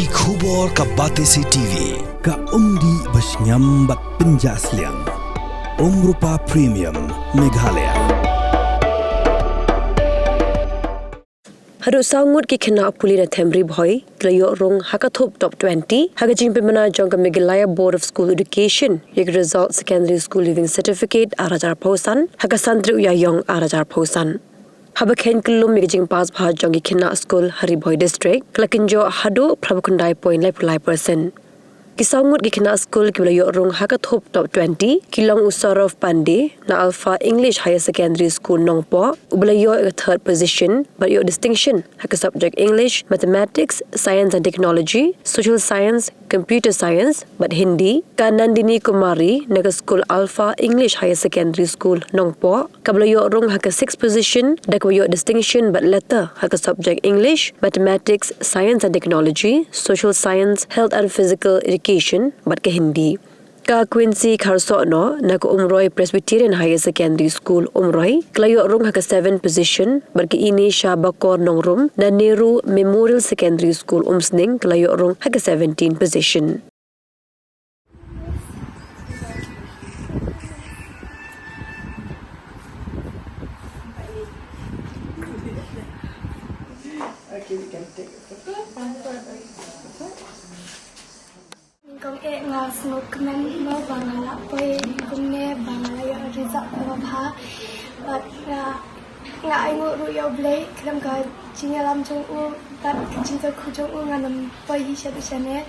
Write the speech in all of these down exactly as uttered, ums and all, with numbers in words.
Ki khubor ka Batesi T V, ka umdih ba shngiam bad pynjah sliang. Umrupa Premium, Meghalaya. Haduh saw ngut ki khynnah pule na Them Ri Bhoi ki la ïoh rung ha ka thup top twenty ha ka jingpynbna jong ka Meghalaya Board of School Education ïa ka result Secondary School Leaving Certificate ar hajar arphew san ha ka san tarik u Ïaïong ar hajar arphew san. Haba kheiñ kyllum ïa ka jingpass bha jong ki khynnah skul ha Ri Bhoi District, ka la kynjoh haduh phra phew khyndai point lai phew lai percent. Ki saw ngut ki khynnah skul kiba la ïoh rung ha ka thup top twenty ki long u Saurav Pandey na Alpha English Higher Secondary School Nongpoh, uba la ïoh ïa ka third position bad ïoh distinction ha ka subject English, Mathematics, Science and Technology, Social Science, Computer Science bad Hindi. Ka Nandini Kumari na ka skul Alpha English Higher Secondary School Nongpoh, kaba la ïoh rung ha ka sixth position da kaba ïoh distinction bad letter ha ka subject English, Mathematics, Science and Technology, Social Science, Health and Physical Education bad ka Hindi. Ka Quincy Kharsohnoh na ka Umroi Presbyterian Higher Secondary School Umroi ka la ïoh rung ha ka seventh position bad ka Inisha Bakor Nongrum na Nehru Memorial Secondary School Umsning ka la ïoh rung ha ka seventeenth position. Okay, we can take a photo. Kong eh, nga sngewkmen mo ba nga la poi kumne, ba nga la ïoh result kaba bha. Bad nga, nga ainguh ruh ïa U Blei khlem ka jingïalam jong u bad ka jingkyrkhu jong u, ngan ym poi hi sha dei shane.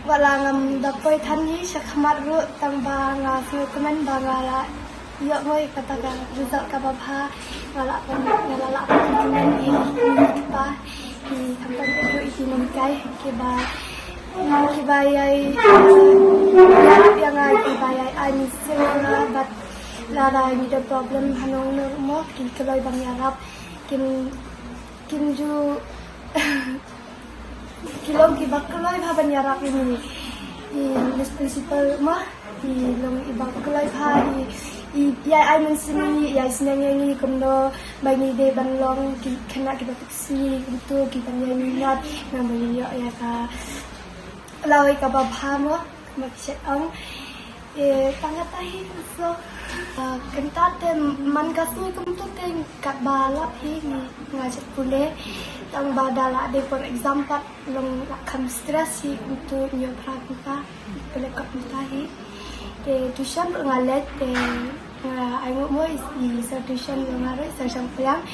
Wat la ngam da poi than hi sha khmat ruh, tang ba nga sngewkmen ba nga la ïoh mo ïa kata ka result kaba bha. Nga la poi, nga la lah poi kumne ïa ki kpa, ki khamtam ruh, ïa ki nonghikai kiba, kiba ïai, ïa nga, kiba ïai ai mynsiem ïa nga bad lada ngi don problem hangno hangno mo, ki kloi ban ïarap. Kim, kim ju, ki long kiba kloi bha ban ïarap ïa ngi. I Miss Principal ma, i long iba kloi bha, i, i, i ai mynsiem ïa ngi, i ai sneng ïa ngi kumno ba ngi dei ban long ki khynnah kiba pynsngi, kumto kiban ïai minot, ngan ban ïoh ïa ka lawei kaba bha mo, ma ki shet ong. Eh, tang kata hi kumso. Ah, kynta te man ka sngi kumto te katba lap hi ngi, nga shet pule. Tang ba da la dei por exam pat long la kham stress hi kumto, ñiew phra kumta, pule kot kumta hi. Te tuition ruh nga leit te, nga ainguh mo i, i sir tuition jong nga ruh, i sir Shangpliang.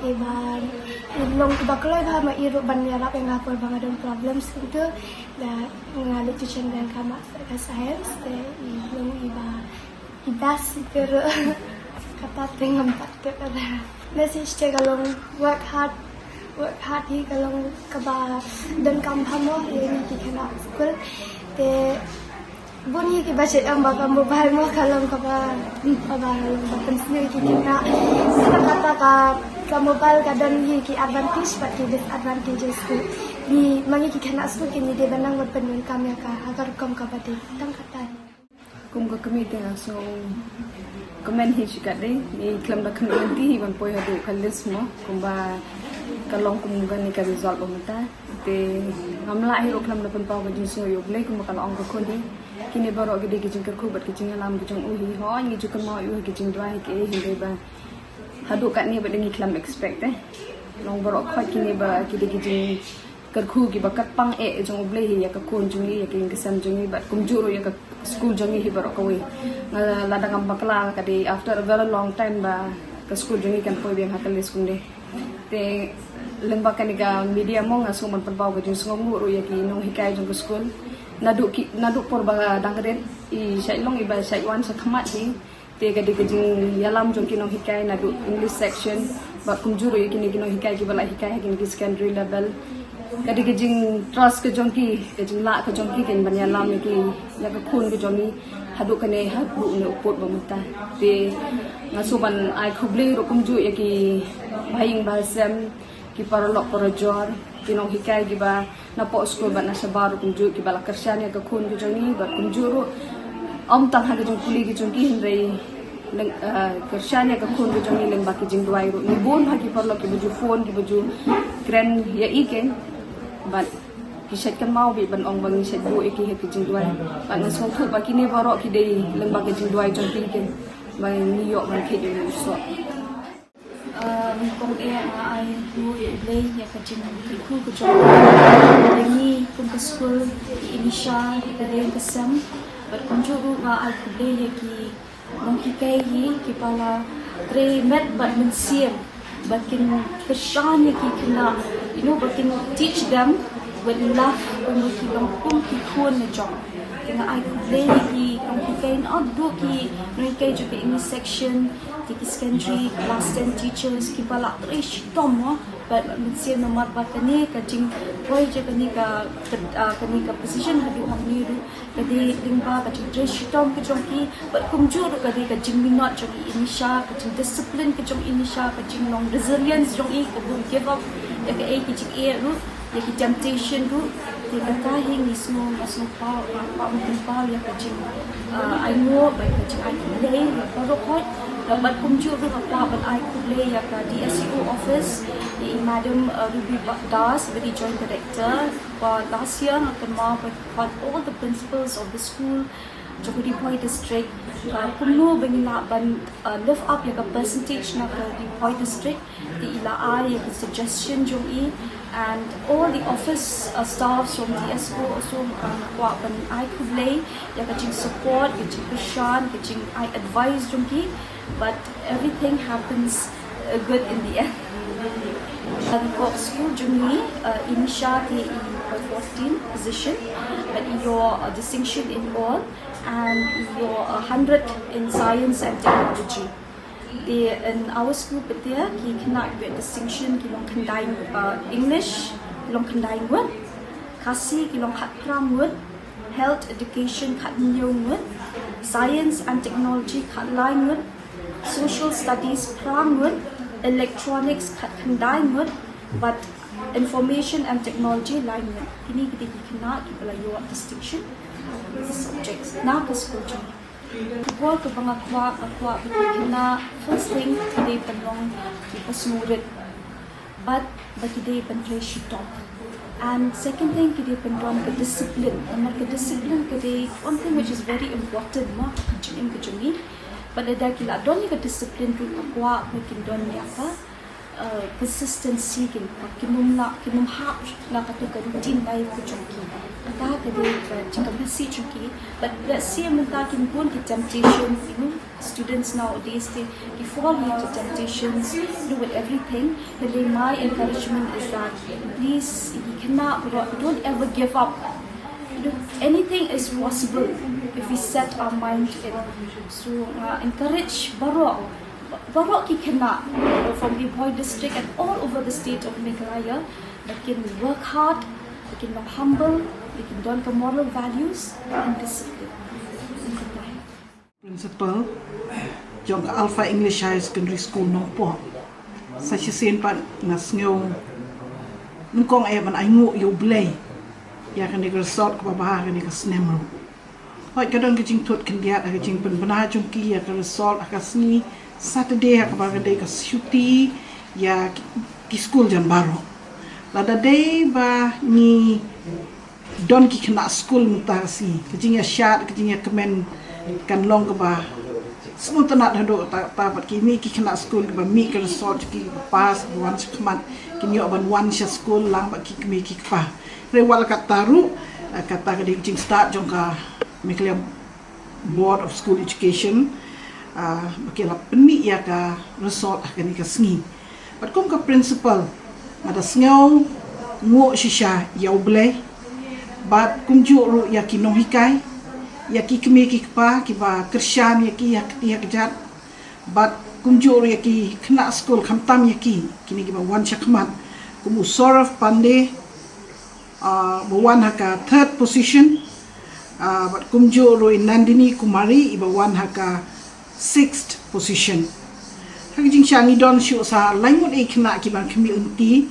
Iba, i long iba kloi bha ma i ruh ban ïarap ïa nga por ba nga don problems kumto. Da nga leit tuition da nga kama ka science te i long iba, iba si te ruh. Kata te ngam pat tip ada. Message te ka long work hard, work hard hi ka long kaba donkam bha mo ïa ngi ki khynnah skul. Te bun hi kiba shet ong ba ka mobile mo ka long kaba, kaba long ba pynsniew ïa ki khynnah. Kata ka, ka mobile ka don hi ki advantage bad ki disadvantages. Ngi ma ngi ki khynnah skul ki ngi dei ban nang ban pyndonkam ïa ka ha ka rukom kaba dei. Tang kata hi. Kum ka kmie te nga sngewkmen hi shikatdei, ngi khlem da khmih lynti hi ban poi haduh ka list mo, kumba ka long kum kane ka result ba mynta. Te ngam lah hi ruh khlem da pynpaw ka jingsngew ïa U Blei kumba ka la ong ka khun hi. Kine baroh ki dei ki jingkyrkhu bad ki jingïalam ki jong u hi, hooid ngi ju kynmaw ïa u ha ki jingduwai hi kaei, hynrei ba haduh katne ba dei ngi khlem expect te. Long baroh khoit kine ba ki dei ki jing kyrkhu kiba kyrpang eh jong U Blei hi ïa ka khun jong ngi, ïa ka ïing ka sem jong ngi bad kumjuh ruh ïa ka skul jong ngi hi baroh kawei. Nga lada ngam bakla ka dei after a very long time ba ka skul jong ngi kan poi biang ha ka list kumne. Te lyngba kane ka media mo nga sngewbha ban pynpaw ka jingsngewnguh ruh ïa ki nonghikai jong ka skul. Naduh ki, naduh por ba dang rit i shait long iba shait wan sha khmat hi. Te ka dei ka jingïalam jong ki nonghikai naduh English section bad kumjuh ruh ïa kine ki nonghikai kiba la hikai ha kine ki secondary level. Ka dei ka jingtrust ka jong ki, ka jinglah ka jong ki kan ban ïalam ïa ki, ïa ka khun ka jong ngi haduh kane, haduh ne u pud ba mynta. Te nga sngewbha ban ai khublei ruh kumjuh ïa ki bahaïing bahasem, ki paralok parajor, ki nonghikai kiba na poh skul bad na shabar ruh kumjuh kiba la kyrshan ïa ka khun ka jong ngi bad kumjuh ruh ym tang ha ka jingpule ka jong ki hynrei leng, eh, kyrshan ïa ka khun ka jong ngi lyngba ki jingduwai ruh. Ngi bun ha ki paralok kiba ju phone kiba ju kren ïa i keiñ bad Ngi shait kynmaw beit ban ong ba ngi shait buh ïa ki ha ka jingduwai. Bad ngan sngewthuh ba kine baroh ki dei lyngba ka jingduwai jong phi, ba ngi ïoh ban thied ïa u soh. Nyngkong eh nga ai nguh ïa U Blei ïa ka jingkyrkhu ka jong u. Ngi kum ka skul, i Inisha, i ka dei ka sem. Bad kumjuh ruh nga ai khublei ïa ki nonghikai hi kiba la trei met bad mynsiem, ba kin kyrshan ïa ki khynnah, you know, ba kin teach them with love, kumba ki long kum ki khun na jong. Te nga ai khublei ïa ki nonghikai, naduh ki nonghikai jong ka English section, te ki secondary, class ten teachers kiba la trei shitom mo, bad mynsiem namar ba kane ka jingpoi jong kane ka, ka, ah, kane ka position haduh hangne ruh ka dei lyngba ka jingtrei shitom ka jong i, bad kumjuh ruh ka dei ka jingminot jong i Inisha, ka jingdiscipline ka jong i Inisha, ka jinglong resilience jong i, ka bym give up ïa kaei ka jingeh ruh, ïa ki temptation ruh. Te kata hi ngi sngew, nga sngew pau, nga pau, nga pau ïa ka jing, ah, ai nguh bad ka jingai khublei ïa baroh khoit. Bad kumjuh ruh nga kwah ban ai khublei ïa ka D S E O office, ïa i Madam, ah, Ruby Ba-, Das, ba dei Joint Director, ba last year nga kynmaw ba, ba all the principals of the school jong ka Ri Bhoi District, uh, kumno ba ngi lah ban, uh, lift up ïa ka percentage na ka Ri Bhoi District, te i la ai ïa ka suggestion jong i, and all the office, uh, staffs from D S O also, uh, nga kwah ban ai khublei ïa ka jingsupport, ka jingkyrshan, ka jingai advice jong ki, but everything happens, uh, good in the end. Ka school jong ngi, uh, Inisha te i fourteen position, bad i ïoh, uh, distinction in all, and i ïoh, uh, hundred in science and technology. Te in our school pat te ki khynnah kiba ïoh distinction ki long khyndai, uh, English ki long khyndai ngut, Khasi ki long khatphra ngut, Health Education khathynñiew ngut, Science and Technology khatlai ngut, Social Studies phra ngut, Electronics khatkhyndai ngut, bad Information and Technology lai ngut. Kine ki dei ki khynnah kiba la ïoh distinction subjects na ka skul jong ngi. Ka bor kaba nga kwah, nga kwah ba ki khynnah, first thing, ki dei ban long kiba sngewrit, bad ba ki dei ban trei shitom. And second thing, ki dei ban don ka discipline. Namar ka discipline ka dei one thing which is very important, mo, ha ka jingim ka jong ngi. Bad lada ki la don ïa ka discipline ruh, nga kwah ba kin don ïa ka, uh, consistency, kin, kin ym lah, kin ym hap na kato ka routine life ka jong ki. Kata ka dei ka jingkyrmen jong ki. But let's say mynta kin bun ki temptation, you know, students nowadays, they, they fall into temptations, you know, with everything. But then my encouragement is that please, ki khynnah, don't ever give up. You know, anything is possible if we set our mind to it. So, uh, encourage baroh, baroh ki khynnah, uh, from Ri Bhoi district and all over the state of Meghalaya, they can work hard, they can be humble, they can don ka moral values and discipline. Principal jong ka Alpha English Higher Secondary School Nongpoh. Sa shisien pat nga sngew nyngkong eh ban ai nguh ïa U Blei ïa kane ka result kaba bha ha kane ka snem ruh. Hooid, ka don ka jingthut khyndiat ha ka jingpynbna jong ki ïa ka result ha ka sngi Saturday ha kaba ka dei ka shuti ïa ki, ki skul jan baroh. Lada dei ba ngi don ki khynnah skul mynta ka sngi, ka jingïashad, ka jingïakmen kan long kaba sngewtynnat haduh katta katta, bad kine ki khynnah skul kiba mih ka result jong ki, kiba pass, kiba wan shakhmat, kin ïoh ban wan sha skul lang bad ki kmie ki kpa. Hynrei wat la katta ruh, eh, kata ka dei ka jingstad jong ka Meghalaya Board of School Education, ah, ba ki la pynmih ïa ka result ha kane ka sngi. Bad kum ka principal, nga da sngew nguh shisha ïa U Blei, bad kumjuh ruh ïa ki nonghikai, ïa ki kmie ki kpa kiba kyrshan ïa ki ha kti ha kjat, bad kumjuh ruh ïa ki khynnah skul, khamtam ïa ki, kine kiba wan shakhmat, kum u Saurav Pandey, ah, ba wan ha ka third position, ah, bad kumjuh ruh i Nandini Kumari iba wan ha ka sixth position. Ha ka jingshah ngi don shuh sa lai ngut ei khynnah kiban khmih lynti,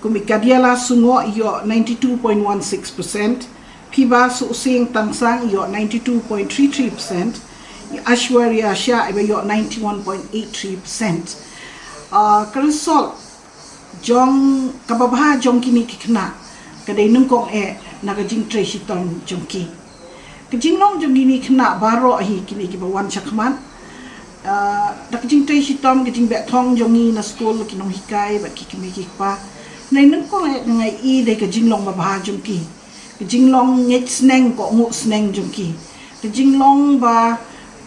kum i Kadiala Sungoh ïoh ninety-two point one six percent, Phiba Suhsing Tangsang ïoh ninety-two point three three percent, i Aishwarya Shah iba ïoh ninety-one point eight three percent. Ah, ka result jong kaba bha jong kine ki khynnah Ka dei nyngkong eh na ka jingtrei shitom jong ki. Ka jinglong jong kine ki khynnah baroh hi kine kiba wan shakhmat, ah, da ka jingtrei shitom, ka jingbeh thong jong ngi na skul, ki nonghikai bad ki kmie ki kpa, ka dei nyngkong eh nga ïohi dei ka jinglong babha jong ki. Ka jinglong ngeit sneng, kohnguh sneng jong ki. Ka jinglong ba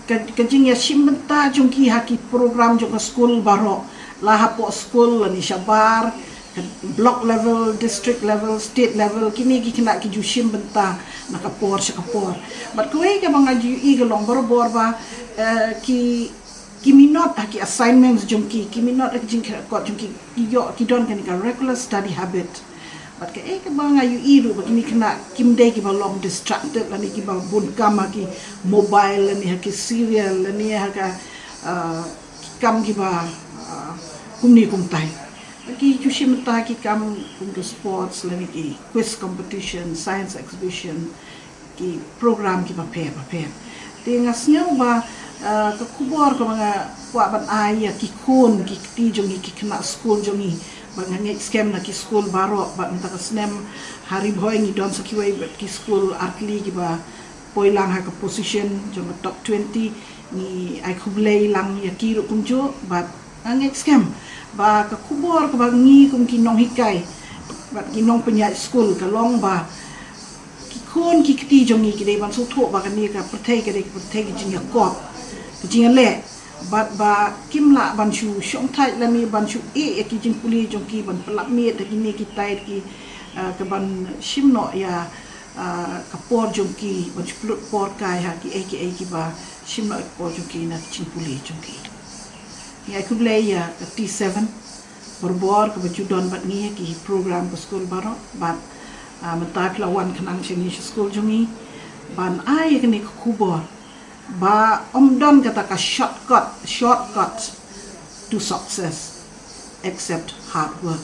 ka, ka jingïashim bynta jong ki ha ki program jong ka skul baroh, la hapoh skul lane shabar, ka block level, district level, state level, kine ki khynnah ki ju shim bynta na ka por sha ka por. Bad kawei kaba nga ju ïohi ka long barabor ba, eh, ki, ki minot ha ki assignments jong ki, ki minot ha ki jingkyrkhu jong ki, ki ïoh, ki don kane ka regular study habit. Bad kaei kaba nga ïohi ruh ba kine ki khynnah kim dei kiba long distracted lane kiba bun kam ha ki mobile lane ha ki serial lane ha ka, ah, ki kam kiba, ah, kumne kumtai. Ki ju shim bynta ki kam kum ki sports lane ki quiz competition, science exhibition, ki program kiba pher bapher. Te nga sngew ba, ah, ka khubor kaba nga kwah ban ai ïa ki khun ki kti jong ngi, ki khynnah skul jong ngi, ba nga ngeit skhem na ki skul baroh, ba mynta ka snem ha Ri Bhoi ngi don sa kiwei bad ki skul artylli kiba poi lang ha ka position jong ka top twenty, ngi ai khublei lang ïa ki ruh kumjuh. Bad nga ngeit skhem ba ka khubor kaba ngi kum ki nonghikai bad ki nongpynïaid skul ka long ba ki khun ki kti jong ngi ki dei ban sngewthuh ba kane ka pyrthei ka dei ka pyrthei ka jingïakop, ka jingïaleh. Bad ba kim lah ban shu shongthait lane ban shu ïeh ïa ki jingpule jong ki, ban pyllait miet da kine kitai ki, ah, ka ban shim noh ïa, ah, ka por jong ki, ban shu pynlut por kai ha kiei kiei kiba shim noh ïa ka por jong ki na ki jingpule jong ki. Ngi ai khublei ïa ka T seven barabor kaba ju don bad ngi ha ki program ka skul baroh, bad, ah, mynta phi la wan khnang sha ngi sha skul jong ngi ban ai ïa kane ka khubor ba ym don kata ka shortcut, shortcut to success except hard work.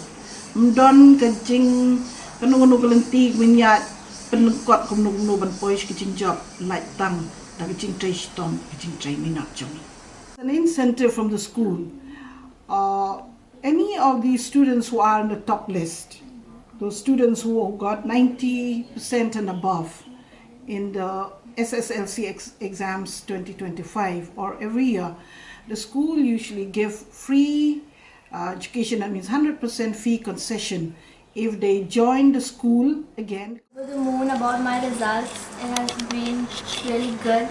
Ym don ka jing, kano kano ka lynti ba ngin ïa pynlyngkot kumno kumno ban poi sha ka jingjop, lait tang da ka jingtrei shitom, ka jingtrei minot jong ngi. An incentive from the school. Uh, any of these students who are on the top list, those students who got ninety percent and above in the S S L C ex- exams twenty twenty-five or every year, the school usually give free, uh, education, that means hundred percent fee concession if they join the school again. Over the moon about my results. It has been really good,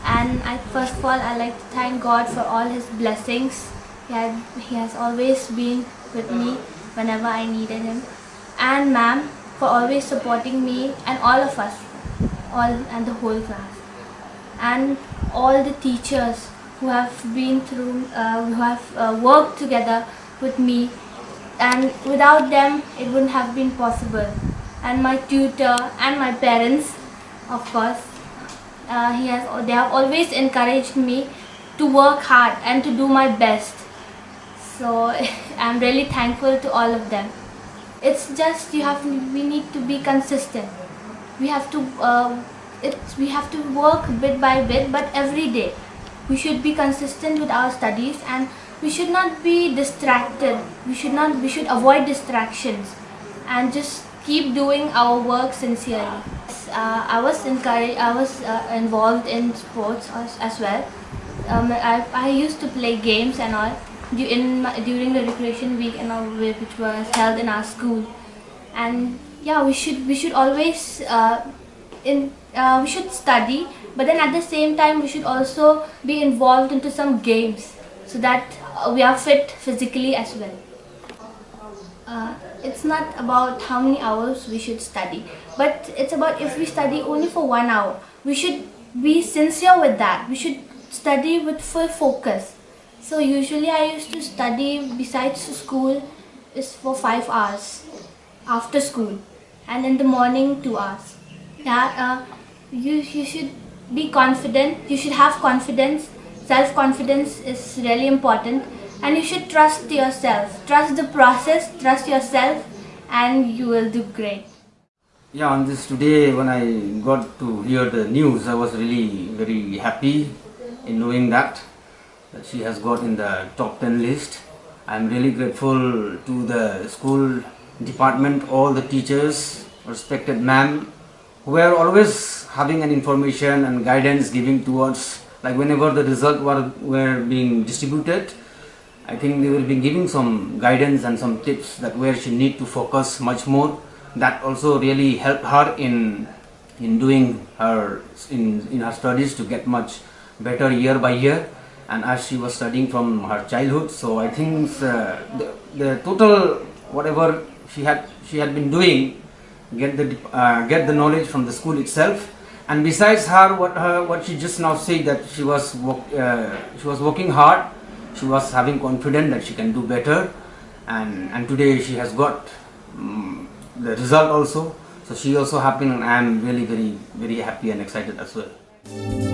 and I, first of all, I like to thank God for all his blessings. He had, he has always been with me whenever I needed him, and ma'am for always supporting me and all of us, all and the whole class, and all the teachers who have been through, uh, who have, uh, worked together with me, and without them it wouldn't have been possible. And my tutor and my parents, of course, uh, he has, they have always encouraged me to work hard and to do my best. So I'm really thankful to all of them. It's just you have, we need to be consistent. We have to, uh, it's, we have to work bit by bit, but every day. We should be consistent with our studies, and we should not be distracted. We should not, we should avoid distractions and just keep doing our work sincerely. Uh, I was encouraged, I was, uh, involved in sports as, as well. Um, I, I used to play games and all du- in my, during the recreation week and all, whi- which was held in our school. And yeah, we should, we should always, uh, in uh, we should study, but then at the same time we should also be involved into some games so that, uh, we are fit physically as well. Uh, it's not about how many hours we should study, but it's about if we study only for one hour, we should be sincere with that. We should study with full focus. So usually I used to study besides school is for five hours after school, and in the morning two hours. Yeah, uh, you, you should be confident. You should have confidence. Self confidence is really important, and you should trust yourself. Trust the process, trust yourself, and you will do great. Yeah, on this today, when I got to hear the news, I was really very happy in knowing that, that she has got in the top ten list. I'm really grateful to the school department, all the teachers, respected ma'am, who were always having an information and guidance giving towards, like, whenever the result were, were being distributed, I think they were being giving some guidance and some tips that where she need to focus much more. That also really helped her in in doing her in in her studies to get much better year by year, and as she was studying from her childhood. So I think uh, the, the total, whatever she had she had been doing, get the uh, get the knowledge from the school itself. And besides her, what her what she just now said, that she was work, uh, she was working hard, she was having confidence that she can do better, and and today she has got um, the result also. So she also happy, and I am really very very happy and excited as well.